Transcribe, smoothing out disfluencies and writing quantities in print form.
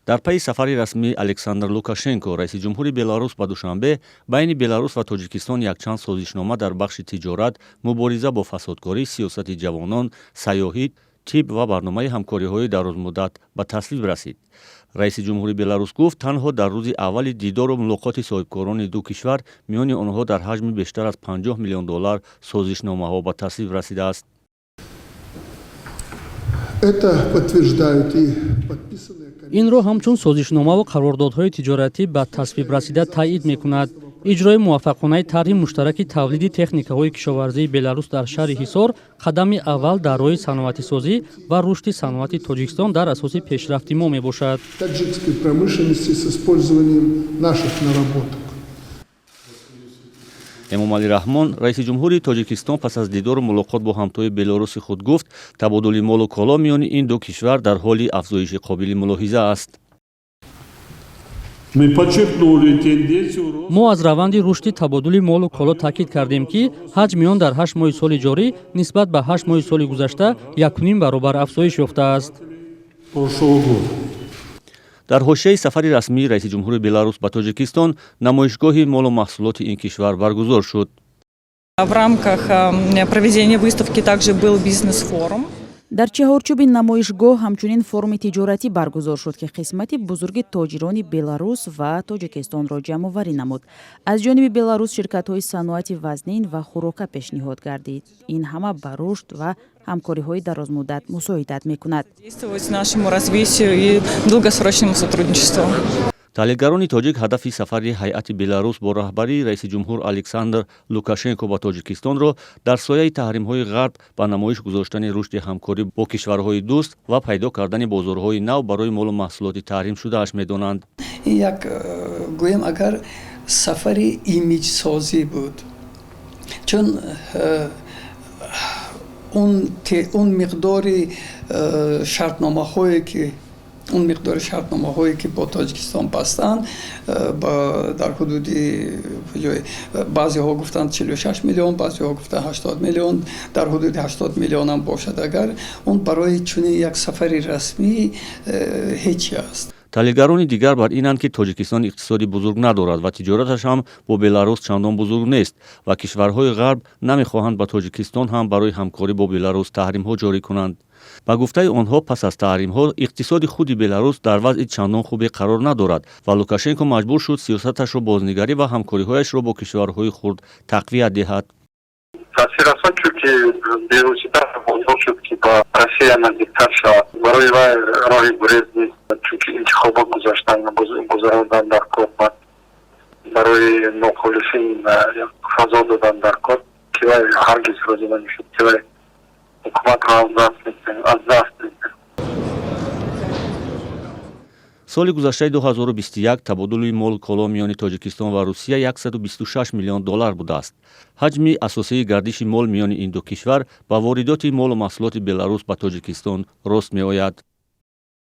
Дар пайи сафари расмии Александр Лукашенко, раиси ҷумҳури Беларус, ба Душанбе, байни Беларус ва Тоҷикистон якчанд созишнома дар бахши тиҷорат, мубориза бо фасодкорӣ, сиёсати ҷавонон, сайёҳӣ, тиб ва барномаи ҳамкориҳои дарозмуддат ба тасвиб расид. Раиси ҷумҳури Беларус гуфт, танҳо дар рӯзи аввали дидору мулоқоти соҳибкорони ду кишвар миёни онҳо дар ҳаҷми бештар аз 50 миллион доллар созишномаҳо ба тасвиб расидааст. Это подтверждают и подписанные Инро ҳамчун созишномаву қарордодҳои тиҷоратӣ ба тасвиб расида таъид мекунад иҷрои муваффақонаи тарҳи муштараки тавлиди техникаҳои кишоварзии Беларус дар шаҳри Ҳисор қадами аввал дар роҳи саноатисозӣ ва рушди саноати Тоҷикистон дар асоси пешрафти мо мебошад. Таджикской промышленности с использованием наших наработок. Эмомалӣ Раҳмон, раиси ҷумҳури Тоҷикистон, пас аз дидору мулоқот бо ҳамтои белоруси худ гуфт, табодули молу коло миёни ин ду кишвар дар ҳоли афзоиши қобили мулоҳиза аст. Мы подчеркнули тенденцию роста Мо аз раванди рушди табодули молу коло таъкид кардем, ки ҳаҷми он дар 8 моҳи соли ҷорӣ нисбат ба 8 моҳи соли гузашта 1,5 баробар афзоиш ёфтааст. прошлого года. Дар ҳошияи сафари расмии раиси ҷумҳури Беларус ба Тоҷикистон намоишгоҳи молу маҳсулоти ин кишвар баргузор шуд. В рамках проведения выставки также был бизнес-форум. Дар чаҳорчӯби намоишгоҳ ҳамчунин форуми тиҷоратӣ баргузор шуд, ки қисмати бузурги тоҷирони Беларус ва Тоҷикистонро ҷамъоварӣ намуд. Аз ҷониби Беларус ширкатҳои саноати вазнин ва хӯрока пешниҳод гардид. Ин ҳама ба рушд ва ҳамкориҳои дарозмуддат мусоидат мекунад. Содействовать нашему развитию и долгосрочному сотрудничеству. Таҳлилгарони тоҷик ҳадафи сафари ҳайати Беларус бо раҳбарии раиси ҷумҳур Александр Лукашенко ба Тоҷикистонро дар сояи таҳримҳои Ғарб ба намоиш гузоштани рушди ҳамкорӣ бо кишварҳои дӯст ва пайдо кардани бозорҳои нав барои молу маҳсулоти таҳримшудааш медонанд. Ин як, гӯем агар, сафари имиҷсозӣ буд, чун он миқдори шартномаҳое ки бо Тоҷикистон бастанд, дар ҳудуди, баъзеҳо гуфтанд 46 миллион, баъзеҳо гуфтанд 80 миллион, дар ҳудуди 80 миллионам бошад агар, он барои чунин як сафари расмӣ ҳечи аст. Таҳлилгарони дигар бар инанд, ки Тоҷикистон иқтисоди бузург надорад ва тиҷораташ ҳам бо Беларус чандон бузург нест ва кишварҳои Ғарб намехоҳанд ба Тоҷикистон ҳам барои ҳамкорӣ бо Беларус таҳримҳо ҷорӣ кунанд. Ба гуфтаи онҳо, пас аз таҳримҳо иқтисоди худи Беларус дар вазъи чандон хубе қарор надорад ва Лукашенко маҷбур шуд сиёсаташро бознигарӣ ва ҳамкориҳояшро бо кишварҳои хурд тақвият диҳад. Таъсир расон, чунки бевосита возор шуд, ки ба Россия наздиктар шавад. Барои вай роҳи гурез нест, чунки интихобот гузаштан, гузарондан дар кор, барои мухолифин фазо додан дар кор, ки вай ҳаргиз розӣ намешуд, ки вай ҳукуматро аз даст медиҳад. Соли гузаштаи 2021 табодули молу коло миёни Тоҷикистон ва Русия 126 миллион доллар будааст. Ҳаҷми асосии гардиши мол миёни ин ду кишвар ба воридоти молу маҳсулоти Беларус ба Тоҷикистон рост меояд.